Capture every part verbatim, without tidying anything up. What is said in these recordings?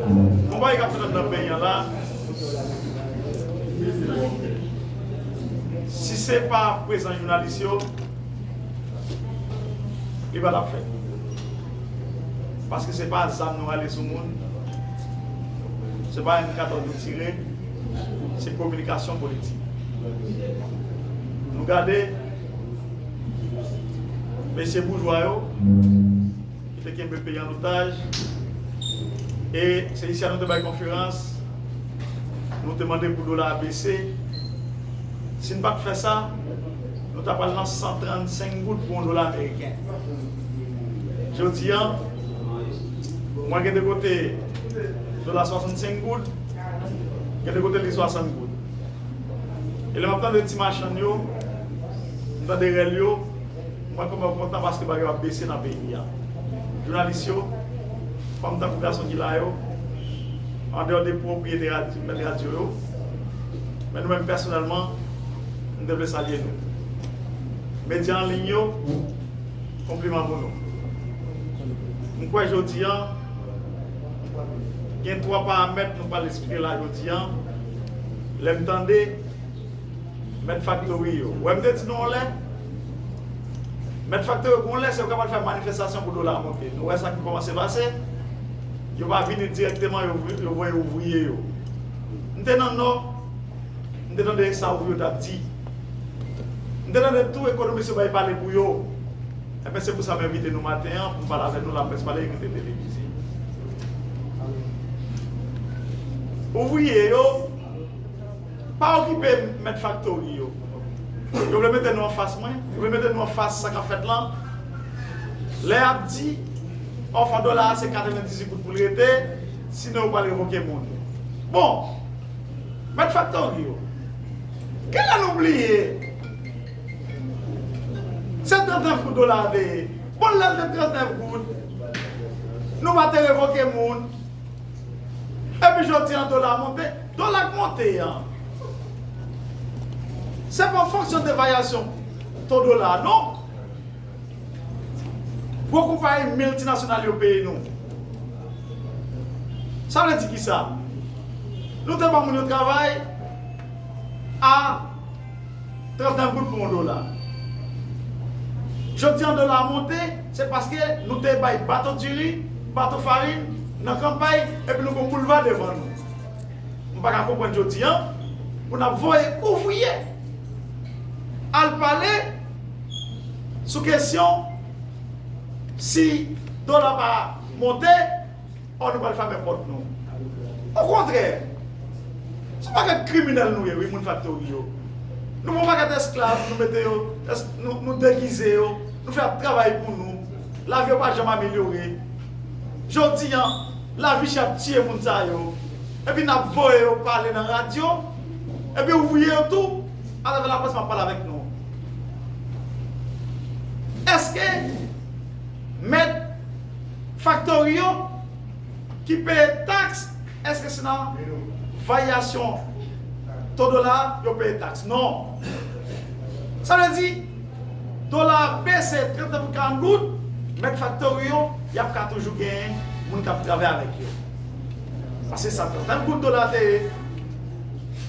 Yon bagay k ap fèt anndan peyi an la, si se pa prezans jounalis yo, li pa t ap fèt. Paske se pa zam nou rale sou moun, se pa M katòz nou tire, se kominikasyon politik. Nou gade mesye boujwa yo ki te kenbe peyi an otaj, e se isi a nou te bay konferans, nou te mande pou dola a bese. Si n pa t fè sa, nou ta pral nan san trannsenk goud pou yon dola ameriken. Jodi a, mwen gen de kote dola swasannsenk goud, gen de kote li swasant goud. E lè m ap tande ti machann yo, m tande rèl yo, mwen kòman m kontan paske bagay yo ap bese nan peyi a. Jounalis yo, fanm tankou gason ki la yo, andeyò de pwopriyete rad-, mèt radyo yo, men nou menm pèsonèlman, m te vle salye nou. Medya an liy yo, konpliman pou nou. M kwè jodi a, gen twa paramèt nou pral esplike la jodi a. Lè m tande mèt faktori yo. Wè m te di nou yon lè, mèt faktori yo, gen yon lè se yo k ap al fè manifestasyon pou dola a monte. Nou wè sa ki kòmanse pase. Yo pa vini dirèkteman, yo, yo voye ouvriye yo. M te nan Nò, m te tande sa ouvriye yo t ap di. M te tande tou ekonomis yo bay pale pou yo. Ebyen, se pou sa m envite nou maten an pou n pale avèk nou, laprès pale, ekriti, televize. Ouvriye yo, pa okipe mèt faktori yo. Yo vle mete nou anfas mwen, yo vle mete nou anfas sa k ap fèt lan. Lè y ap di, òf an dola a se katrevendizuit goud pou l rete, sinon yo pral revoke moun. Bon, mèt faktori yo, genlè nou bliye se trannteneuf goud dola a te ye. Bon, lè l te trannteneuf goud, nou pa te revoke moun. Epi jodi an dola a monte. Dola k monte an, se pa an fonksyon de varyasyon to dola a, non. Gwo konpayi miltinasyonal yo peye nou. Sa vle di kisa? Nou te ban moun yo travay a trannteneuf goud pou yon dola. Jodi an dola a monte, se paske nou te bay bato diri, bato farin nan kanpay, epi nou gen yon boulva devan nou. M pa ka konprann jodi an pou n ap voye ouvriye al pale sou kesyon si dola pa monte, ò, nou pral fèmen pòt nou. Okontrè, se yon pakèt kriminèl nou ye, wi, moun faktori yo. Nou pran yon pakèt esklav, nou mete yo, es-, nou, nou degize yo, nou fè y ap travay pou nou. Lavi yo pa janm amelyore. Jodi an, lavi chè ap tiye moun sa yo. Epi n ap voye yo pale nan radyo. Epi ouvriye yo tou, atravè laprès, m ap pale avèk nou. Èske mèt faktori yo ki peye taks, èske se nan varyasyon to dola a yo peye taks? Non. Sa vle di, dola a bese trannteneuf goud, karant goud, mèt faktori yo, y ap ka toujou genyen moun k ap travay avèk yo. Paske sa trannteneuf goud dola a te ye.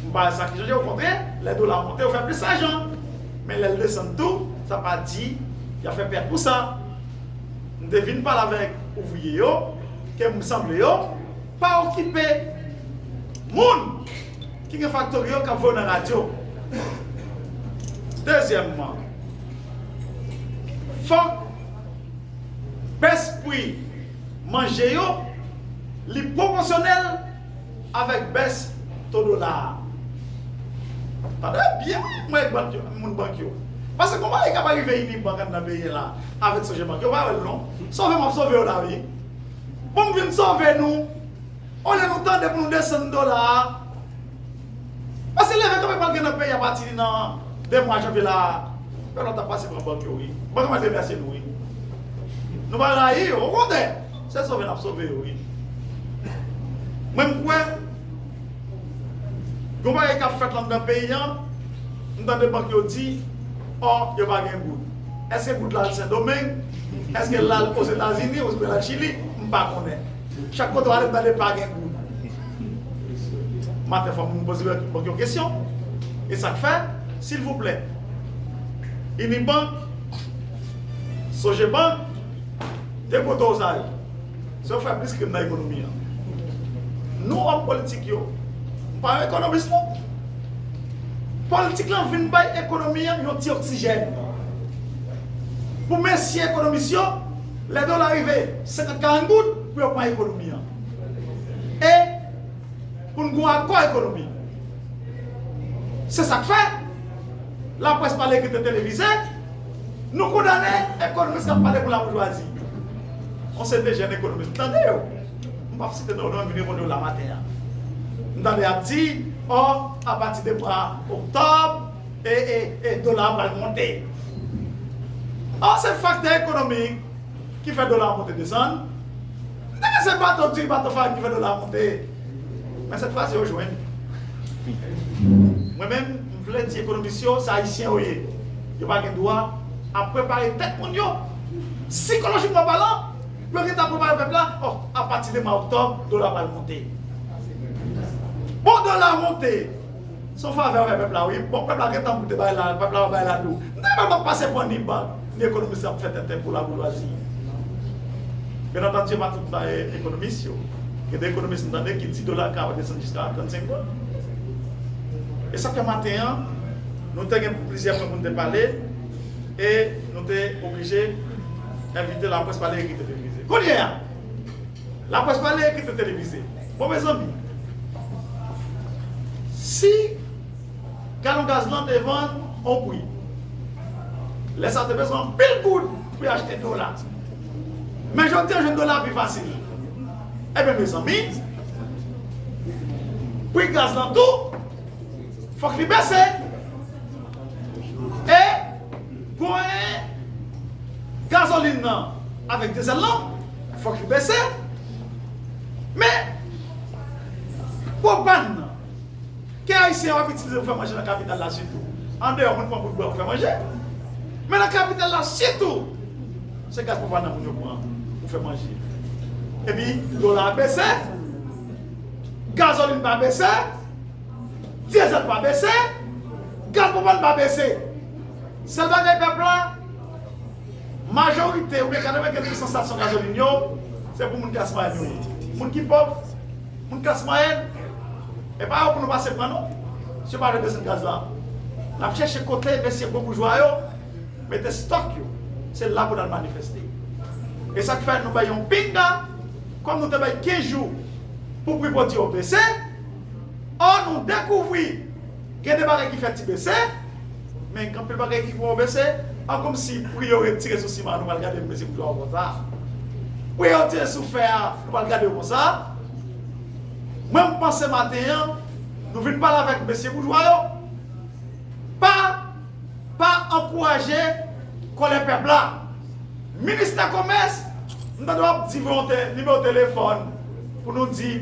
M pa wè sa ki chanje, okontrè, lè dola a monte, yo fè plis lajan. Men lè l desann tou, sa pa di y ap fè pèt pou sa. M te vin pale avèk ouvriye yo, ke m sanble yo pa okipe moun ki gen faktori yo k ap voye nan radyo. Dezyèmman, fòk bès pri manje yo, li pwopòsyonèl avèk bès to dola a. Tande byen, wi, mwen, bank yo, moun bank yo. Paske konpayi k ap rive Unibank anndan peyi a la, avèk Sogebank, yo pa wè l non. Sove m ap sove yo la, wi. Bon, m vin sove nou. Olye nou tande pou nou desann dola a. Paske leve kanpe pral gen nan peyi a pati nan de mwa janvye la a. Pèp la t ap pase pran bank yo, wi. Bank yo mèt remèsye nou, wi. Nou pa rayi yo, okontrè, se sove n ap sove yo, wi. Mwen, m kwè, gen yon bagay k ap fèt anndan peyi an, m tande bank yo di, ò, yo pa gen goud. Èske goud la al Sendomeng? Èske l al Ozetazini oubyen l al Chili? M pa konnen. Chak kote w ale, m tande pa gen goud. Maten, fò m poze bank yo kesyon. E sa k fè, silvouplè, Unibank, Sogebank, de kote w sa yo, se yo fè plis krim nan ekonomi an. Nou, òm politik yo, m pa yon ekonomis, non. Politik lan vin bay ekonomi an yon ti oksijèn. Pou mesye ekonomis yo, lè dola rive senkant karant goud, pou yo pran ekonomi an. E pou n gen yon akò ekonomik. Se sa k fè, laprès pale ekri televize, nou kondane ekonomis k ap pale pou laboujwazi. On seri de jèn ekonomis, m tande yo. M p ap site non yo, non, m vin reponn yo la maten an. M tande y ap di, ò, apati de mwa oktòb, e, e, e dola a pral monte. Ò, se faktè ekonomik ki fè dola a monte desann. M te panse bato diri, bato farin ki fè dola a monte. Men sèt fwa, se yo jwenn. Mwen menm, m vle di ekonomis yo, se Ayisyen yo ye. Yo pa gen dwa ap prepare tèt moun yo, sikolojikman palan, pou yo gentan prepare pèp la, ò, apati de mwa oktòb, dola pral monte. Bon, dola monte, se yon favè yo fè pèp la, wi. Bon, pèp la gentan goute bagay la, pèp la wè bagay la dou. M ta pèp ap pase pran ni bank, ni ekonomis ap fè tenten pou laboujwazi. Byen antandi, yo pa tout ekonomis yo. Gen de ekonomis m tande ki di dola ka desann jiska trannsenk goud. E sa k fè maten an, nou te gen plizyè pwen pou n te pale, e nou te oblije envite laprès pale ekri televize. Kounye a, laprès pale ekri televize. Bon, mezanmi, si galon gaz lan te vann on pri, lè sa te bezwen anpil goud pou y achte dola. Men jodi a, jwenn dola pi fasil. Ebyen, mezanmi, pri gaz lan tou, fòk li bese. E pwen gazolin nan avèk dyezèl lan, fòk li bese. Men, pwopàn nan, ke Ayisyen yo ap itilize pou fè manje nan kapital la sitou. Andeyò, moun pran bout bwa pou fè manje. Men nan kapital la sitou, se gaz pwopàn nan moun yo pran pou fè manje. Epi, dola a bese, gazolin pa bese, dyezèl pa bese, gaz pwopàn pa bese. Sèl bagay pèp la, majorite oubyen katrevenkenz pousan estasyon gazolin yo, se pou moun klas mwayèn yo ye. Moun ki pòv, moun klas mwayèn, e pa yo pou nou pase pran non. Si yo pa vle desann gaz la, n ap chèche kote mesye gwo boujwa yo mete stòk yo. Se la pou n al manifeste. E sa k fè nou bay yon pinga, kòm nou te bay kenz jou pou pri pwodui yo bese, ò, nou dekouvri gen de bagay ki fè ti bese, men gen anpil bagay ki poko bese. An kòmsi pri yo retire sou siman an, nou pral gade mesye boujwa yo konsa. Pri yo retire sou fè a, nou pral gade yo konsa. Mwen, m panse maten an, nou vin pale avèk mesye boujwa yo. Pa, pa ankouraje kòlè pèp la. Ministè Komès, m tande w ap di volonte, nimewo telefòn, pou nou di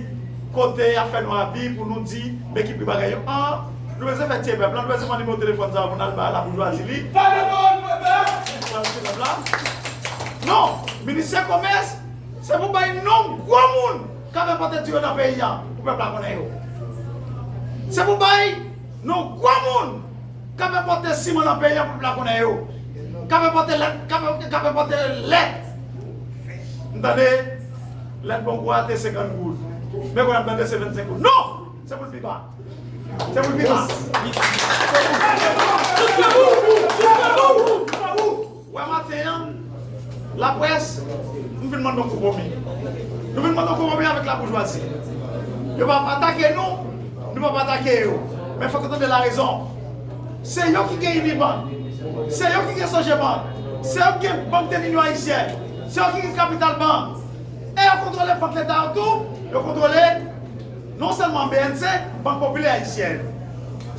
kote y ap fè nou abi, pou nou di men ki pri bagay yo. An, nou bezwen fè tiye pèp la, nou bezwen pran nimewo telefòn sa yo pou n al ba laboujwazi li. Pa de pawòl pou pèp! Pou tiye pèp la. Non, Ministè Komès, se pou bay non gwo moun k ap enpòte diri yo nan peyi a, pou pèp la konnen yo. Se pou bay non gwo moun k ap enpòte siman nan peyi a pou pèp la konnen yo. K ap enpòte lèt, k ap, k ap enpòte lèt. M tande lèt Bongwo a te senkant goud. Men kounye a m tande se vennsenk goud. Non! Se pou l pi ba. Se pou l pi ba. Se pou l pi ba. Wè maten an, laprès, m vin mande yon konpwomi. Nou vin mande yon konpwomi avèk laboujwazi. Yo p ap atake nou, nou p ap atake yo. Men fòk yo tande larezon. Se yo ki gen Unibank. Se yo ki gen Sogebank. Se yo ki gen Bank de l'Union Haïtienne. Se yo ki gen Capital Bank. E yo kontwole bank leta yo tou. Yo kontwole non sèlman B N C, Bank Popilè Ayisyèn.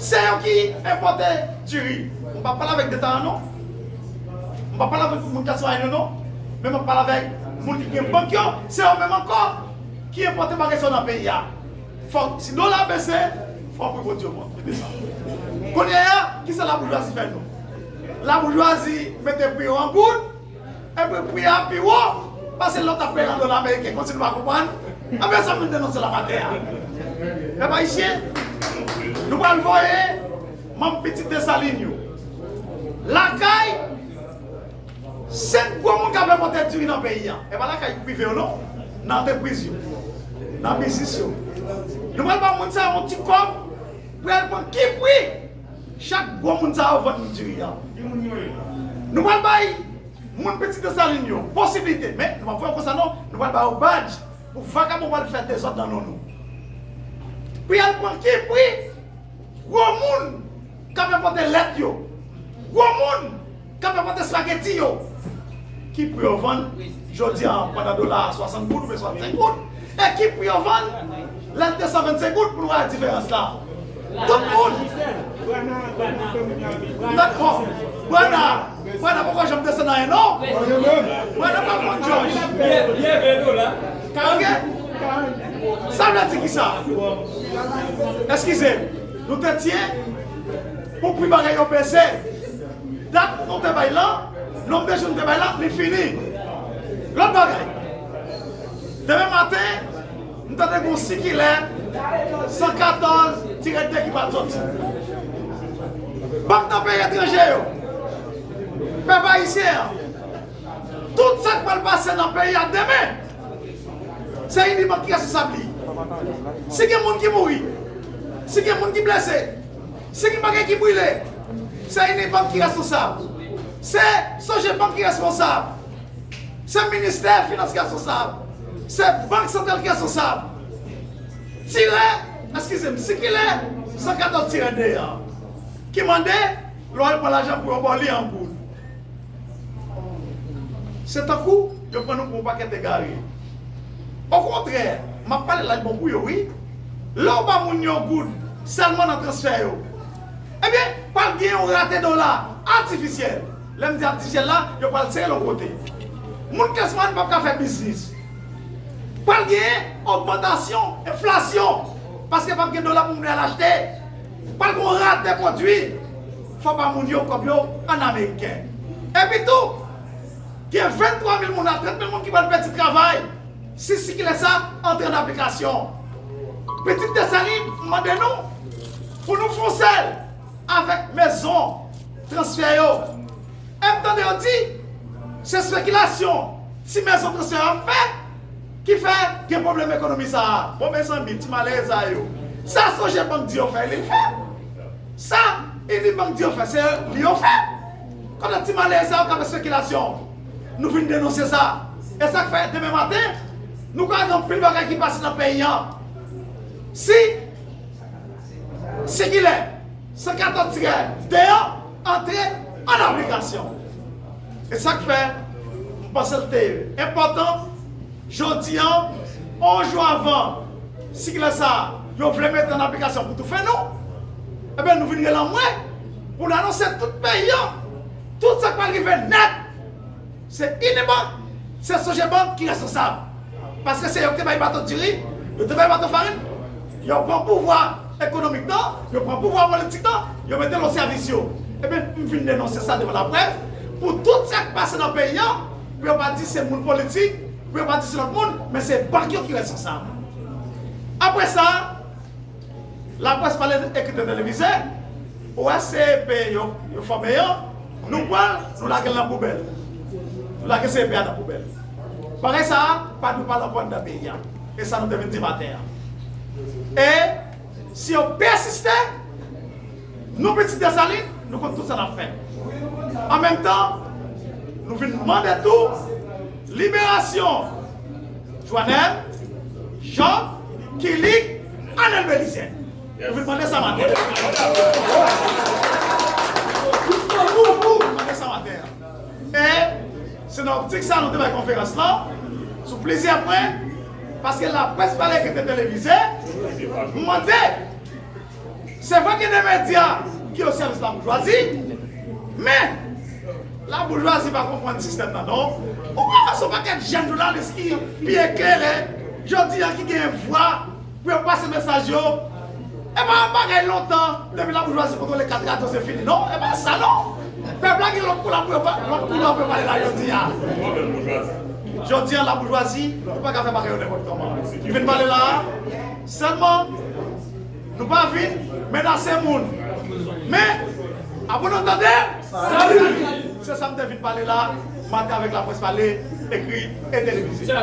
Se yo ki enpòte diri. M p ap pale avèk deta a non. M p ap pale avèk moun k ap swayen yo non. Men m ap pale avèk moun ki gen bank yo. Se yo menm ankò ki enpòte bagay sa yo nan peyi a. Fòk, si dola a bese, fòk pri pwodui yo monte, desann. Kounye a, kisa laboujwazi fè nou? Laboujwazi mete pri yo an goud, epi pri a pi wo pase lè w t ap peye l an dola ameriken. Kòmsi nou pa konprann, Anben sa m vin denonse la maten an. Pèp ayisyen, nou pral voye manm Pitit Desalin yo lakay senk gwo moun k ap enpòte diri nan peyi a. E pa lakay prive yo non, nan antrepriz yo, nan biznis yo. Nou pral ba moun sa yo yon ti kòb pou y al pran ki pri chak gwo moun sa yo vann diri a. Nou pral bay moun Pitit Desalin yo posiblite, men nou p ap fè yo konsa non, nou pral ba yo badj pou vakabon pral fè dezòd nan non nou. Pou y al pran ki pri gwo moun k ap enpòte lèt yo, gwo moun k ap enpòte espageti yo, ki pri yo vann jodi a pandan dola a swasant goud oubyen swasannsenk goud, e ki pri yo vann lè l te san vennsenk goud pou nou wè diferans la. Tout moun. Dakò. Brana, Brana poko janm desann anyen non. Brana pa konn Jòj. Oke? Sa vle di kisa? Eskize m. Nou te tiye pou pri bagay yo bese. Dat nou te bay lan, nonb de jou nou te bay lan, li fini. Lòt bagay, demen maten, m tande gen yon sikilè san katòz tirè de ki pral soti. Bank nan peyi etranje yo, pèp ayisyen an, tout sa k pral pase nan peyi a demen, se Unibank ki responsab li. Si gen moun ki mouri, si gen moun ki blese, si gen bagay ki brile, se Unibank ki responsab. Se Sogebank ki responsab. Se ministè finans ki responsab. Se Bank Santral ki responsab. Tirè, eskize m, sikilè san katòz tirè de an ki mande lè w al pran lajan pou yo ba w li an goud. Se tankou yo pran nou pou yon pakèt egare. Okontrè, m ap pale la, li bon pou yo, wi. Lè w ba moun yo goud sèlman nan transfè yo, ebyen, pral gen yon rate dola atifisyèl. Lè m di atifisyèl la, yo pral sere l yon kote. Moun klas mwayèn p ap ka fè biznis. Pral gen ogmantasyon, enflasyon, paske p ap gen dola pou moun al achte. Pral gen yon rate pwodui. Fò ba moun yo kòb yo an ameriken. Epi tou, gen venntwa mil moun a trant mil moun ki pral pèdi travay si sikilè sa antre an aplikasyon. Pitit Desalin mande nou pou nou fè yon sèl avèk mezon transfè yo. E m tande yo di, se espekilasyon ti mezon transfè yo ap fè ki fè gen pwoblèm ekonomi sa a. Bon, mezanmi, ti malere sa yo, sa Sogebank di yo fè, li fè. Sa Unibank di yo fè, se li yo fè. Kote ti malere sa yo k ap fè espekilasyon? Nou vin denonse sa. E sa k fè demen maten, nou ka gen anpil bagay ki pase nan peyi an. Si sikilè san katòz tirè de an antre an aplikasyon. E sa k fè m panse l te enpòtan, jodi an, yon jou avan sikilè sa a, yo vle mete an aplikasyon pou toufe nou, ebyen, nou vin rele anmwe pou n anonse tout peyi an tout sa k pral rive nèt. Se Unibank, se Sogebank ki responsab. Paske se yo ki te bay bato diri, yo te bay bato farin, yo pran pouvwa ekonomik nan, yo pran pouvwa politik nan, yo mete l o sèvis yo. Ebyen, m vin denonse sa devan laprès, pou tout sa k pase nan peyi an, pou yo pa di se moun politik, pou yo pa di se lòt moun, men se bank yo ki responsab. Apre sa, laprès pale, ekri, televize, ou wè C E P yo, yo fòme an, nou pran l, nou lage l nan poubèl. Nou lage C E P a nan poubèl. Bagay sa a pa dwe pale ankò anndan peyi a. E sa nou te vin di maten an. E si yo pèsiste, nou Pitit Desalin, nou konn tout sa n ap fè. An menm tan, nou vin mande tou liberasyon Jwanèl, Jòb, Kilik, Anèl Belizè. Nou vin mande sa maten. Nou vin mande sa maten. E se nan optik sa nou te bay konferans lan sou plizyè pwen, paske laprès pale, ekri, televize mande. Se vre gen de medya ki o sèvis laboujwazi, men laboujwazi pa konprann sistèm nan non. Ou pa wè se yon pakèt jèn jounalis ki pi eklere jodi a ki gen vwa pou yo pase mesaj yo. E pa yon bagay lontan, depi laboujwazi kontwole kat radyo, se fini non. E pa sa non. Pèp la gen lòt koulè pou yo pa-, lòt koulè pou yo pale la jodi a. Jodi a, laboujwazi, nou pa ka fè bagay yo nenpòt kòman. Nou vin pale la a, sèlman, nou pa vin menase moun. Men, apre nou tande, salut! Se sa m te vin pale la a, m antre avèk laprès pale, ekri e televize.